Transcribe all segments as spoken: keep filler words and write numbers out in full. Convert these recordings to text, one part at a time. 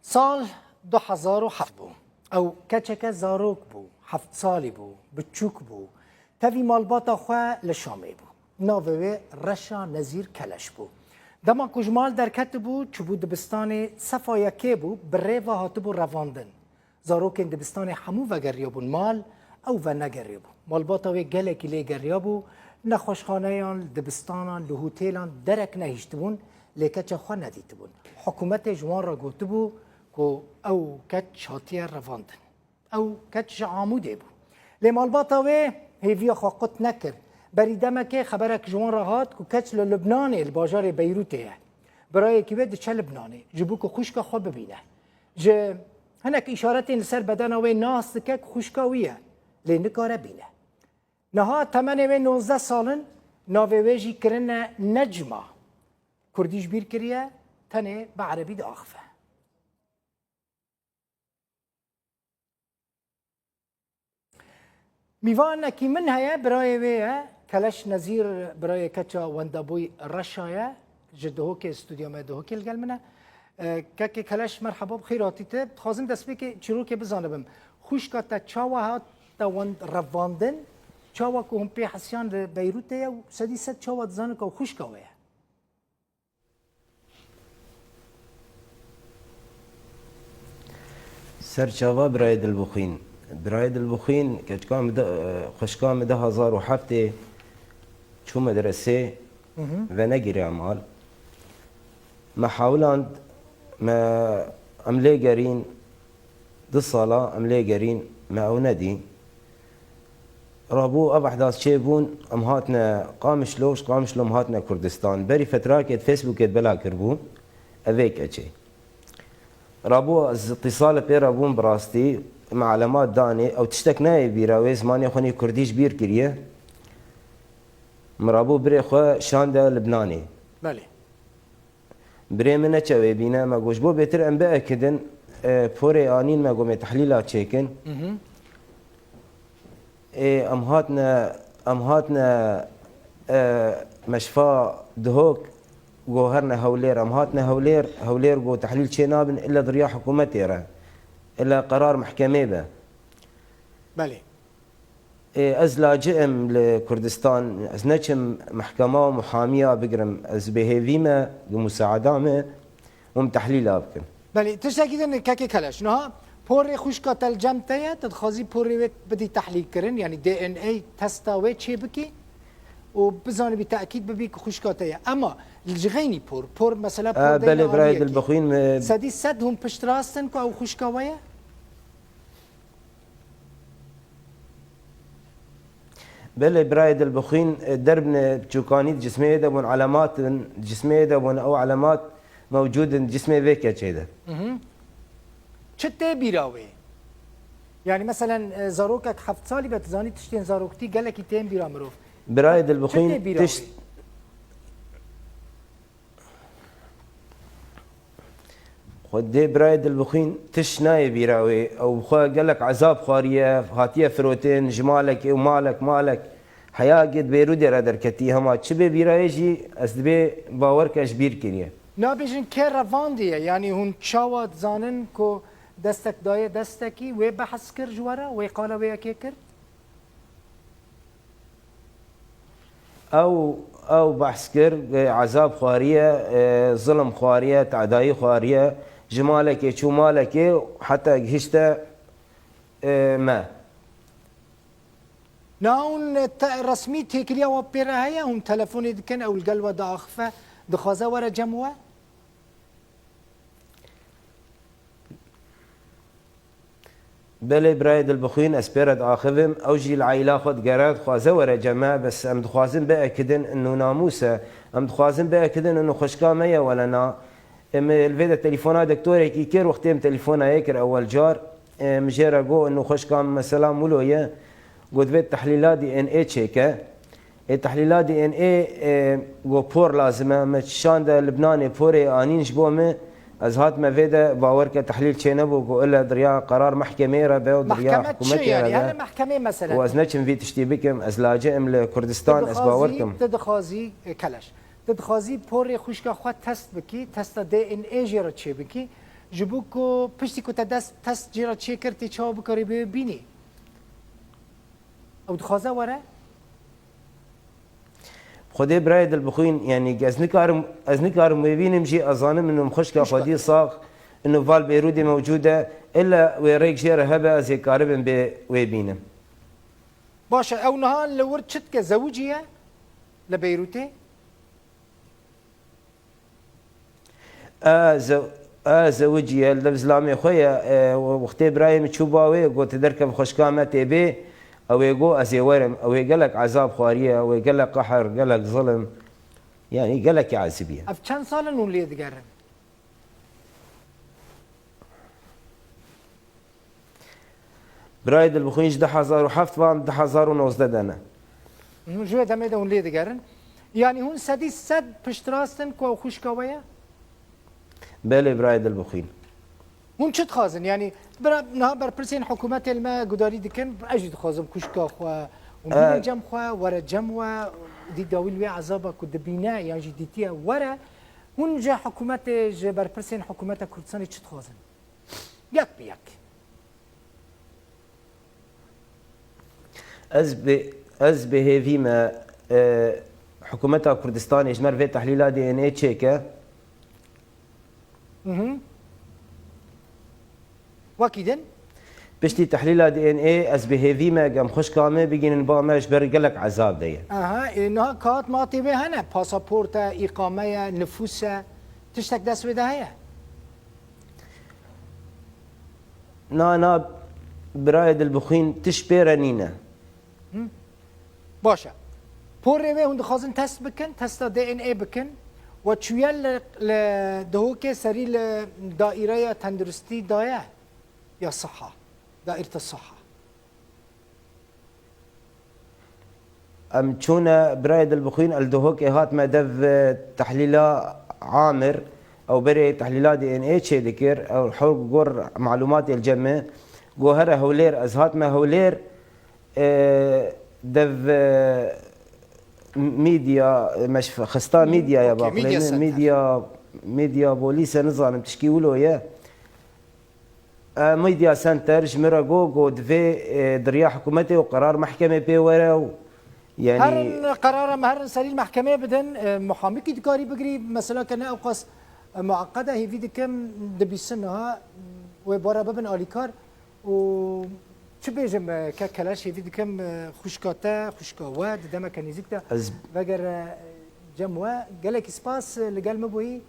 Sal du hezar û heft bû. Ew keçeke zarok bû, heft salî bû, biçûk bû. Tevî malbata xwe li Şamê bû. Navê wê Reşa Nezîr Keleş bû. Dema ku ji mal derketibû, çûbû dibistanê, sefa yekê bû, bi rê ve hatibû revandin. Zarokên dibistanê hemû vegeriyabûn mal, ew venegeriyabû. Malbata wê gelekî lê geriyabû, nexweşxaneyan, dibistanan, li hotêlan derek nehiştibûn, lê keça xwe nedîtibûn. Hikûmetê ji wan re gotibû ku ew keç hatiye revandin. Ew keç ji Amûdê bû. Lê malbata wê hêviya xwe qut nekir. Berî demekê xeberek ji wan re hat ku keç li Lubnanê, li bajarê Beyrûtê ye. Birayekî wê diçe Lubnanê, ji bo ku xwişka xwe bibîne. Ji hinek îşaretên li ser bedena wê nas dike ku xwişka wî ye, lê nikare bîne. Niha temenê wê nozdeh sal in, navê wê jî kirine Necma. Kurdî ji bîr kiriye, tenê bi erebî diaxive. Mîvanekî min heye, birayê wê ye. Keleş Nezîr, birayê keça wendabûy Reşa ye. Ji Duhokê, stûdyoya me Duhokê li gel min e. E, kekê Keleş, merheba, bi xêr hatî te. Dixwazim destpêkê çîrokê bizanibim. Xwişka te çawa hat te wend revandin? Çawa ku hûn pê hesiyan li Beyrûtê ye û sedî sed çawa dizanin ku ew xwişka we ye? Ser çava birayê Dilbixwîn. Birayê Dilbixwîn, keçika min de, xwişka min du hezar û heftê çû medresê, Hı hı. venegiriya mal. Me hewland, me, em lê gerîn, du sala em lê gerîn, me ew nedî. Rabû ev ehdas çêbûn, em hatine Qamişlo, ji Qamişlo em hatine Kurdistan. Berî fetrakê di Facebookê de bela kiribû, ev vê keçê. Rabû ez îtîsalê pê re bûm bi rastî, me elemat danê, ew tiştek nayê bîra wê, zimanê xwe nê kurdî ji bîr kiriye. Min rabû birê xwe şande Libnanê. Belê. Birê min neçe wê bîne, me got, ji bo bêtir em biekidin, e, porê anîn, me got, mê tehlîla çêkin. Mhm. Ê, em hatine, em hatine, e, meşfa Duhok, got, herne Hewlêr. Em hatine Hewlêr, Hewlêr got, tehlîl çê nabin, illa di riya hikûmetê re. Illa qerar mehkemê be. Belê. Ê, ez laci im li Kurdistan, ez neçim mehkema û muhamiya bigirim. Ez bêhêvî me, bi musaada me, hûn tehlîla bikin. Belê, tiştekî din kekê Keleş. Niha porê xwişka te li cem te ye, tu dixwazî porê wê bidî tehlîl kirin, yanî D N A testa wê çê bikî û bizanibî, tekîd bibî ku xwişka te ye. Ema ji xeynî por, por mesela por E, deyne belê, birayê aliyekê. Dilbixwîn, e, Sedî sed hûn piştrast in ku ew xwişka we ye? Belê, birayê Dilbixwîn, derbne çûkanî di cismê de bûn, elemat in, di cismê de bûn, ew elemat mewcûd in di cismê vê keçê de. Mhm. Çi tê bîra wê? Yani, meselen, e, zarokek heft salî be, tu zanî tiştên zaroktî gelekî tên bîra mirov. Birayê Dilbixwîn, çi tê bîra tişt-, wê? Xwedê birayê Dilbixwîn tişt nayê bîra wê. Ew bi xwe gelek ezab xwariye, hatiye firotin, ji malekê û malek, malek. Heya gê di Bêrûdê re derketî, hema çi bê bîra wê jî ez dibê bawer ke ji bîr kiriye. Nabêjin kê revandiye, yanî hûn çawa dizanin ku destek daye destekî, wê behs kir ji we re, wê qala wê yekê kir? Ew, ew behs kir, e, ezab xwariye, e, zilim xwariye, tedayî xwariye, ji malekê çû malekê, heta gihişte, e, me. Na hûn te-, resmî têkiliya we pê re heye? Hûn telefonê dikin, ew li gel we diaxife, dixwaze were cem we? Belê, birayê Dilbixwîn, ez pê re diaxivim, ew jî li eîla xwe digere, dixwaze were cem me, bes em dixwazin biekidin, ino namûs e, em dixwazin biekidin, ino xwişka me ye wele na. Em li vê de telefona doktorekî kir, wextê em telefona yê kir ewel car, em jê re got, ino xwişka min mesela wilo ye, got, vê tehlîla D N A çêke. Ê, tehlîla D N A, e, got por lazim e. Me şande Libnanê porê anîn ji bo me. Ez hatime vê de, bawer ke tehlîl çênebû, got ile di riya qerar mehkemeyê re be û di riya hikûmetê re be. Mehkeme çi yani? Hele mehkemê mesele. Û ez neçim vî tiştî bikim. Ez lacî im li Kurdistan, ez bawer kim. Tu dixwazî, e, Keleş. Tu dixwazî porê xwişka xwe test bikî, testa D N A jê re çêbikî. Ji bo ku piştî ku te dest test jê re çêkir, tê çawa bikarî bê bînî? Ew dixwaze were? Xwedê birayê dilbixwîn, yanî ez nikarim, ez nikarim wê bînim jî, ez zanim ino xwişka xwedî sax, ino val Beyrûdê mewcûd e, illa wê rêk jê re hebe ez ê karibim bê wê bînim. Baş e, ew niha li wir çi dike? Zewicî ye li Beyrûtê? A ze-, a zewiciye, li zilamê xwe ye. E, wextê birayê min çû ba wê, got, derkev xwişka me tê bê. Ew ê got, ez ê werim. Ew ê gelek ezab xwariye, ew ê gelek qehr, gelek zilim. Yanî gelekî ezibiye. Ev çend sal in hûn lê digerin? Birayê dilbixwîn ji du hezar û heft van du hezar û nozdeh de ne. Hûn ji wê demê de hûn lê digerin. Yanî hûn sedî sed piştrast in ku ew xwişka we ye? Belê birayê dilbixwîn. Hûn çi dixwazin? Yanî bira niha berpirsên hikûmetê li me gudarî dikin, ez jî dixwazim xwişka xwe û bîne cem xwe, were cem we, dî dawî li wê ezaba ku dibîne yan jî dîtiye were. Hûn ji hikûmetê, ji berpirsên hikûmeta Kurdistanê çi dixwazin? Yek bi yek. Ez bi, ez bi hêvî me, e, hikûmeta Kurdistanê ji me re vê tehlîla D N A çêke. Mhm. Wekî din? Piştî tehlîla D N A ez bi hêvî me, gem xwişka me bigînin ba me ji ber gelek ezab de ye. Aha, e, niha kat matê wê hene, pasaport e, îqame ye, nifûs e, tiştek dest wê de heye? Na, na, birayê dilbixwîn, tişt pê re nîne. Baş e. Porê wê hûn dixwazin test bikin, testa D N A bikin. We çûye li, li Dihokê serî li daîreya tenduristî daye ya siha, daîreta siha. Em çûne birayê dilbixwîn, el Dihokê hatme dev, e, tehlîla Amir, ew berê tehlîla D N A çêdikir, ew hewr gor malûmatê li cem me, go here Hewlêr, ez hatme Hewlêr, e, dev, e, medya, me ji xista medyaya baqlêne, medya, medya bolîse nizanim tişkî wilo ye. E, Media Center ji min re got, got, divê, e, di riya hikûmetê û qerar mehkemê pê were û, yanî. Herin qerara me, herin serî mehkemê bidin, e, muhamikî dikarî bigirî, mesela ke ne ewqas, e, mueqed e, hêvî dikim dibîsin niha wê bara bibin alîkar û çi bêjim, e, ke Keleş, hêvî dikim, e, xwişka te, xwişka we, di demeke nêzîk de Ez vegere, e, cem we. Gelekî spas, e, li gel min bûyî.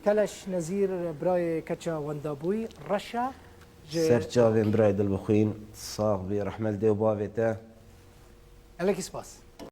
Keleş Nezîr, birayê keça wenda bûyî, reşa ji Ser çavên birayê dilbixwîn, sax bî, rehmet dê û bavê te. Gelekî spas.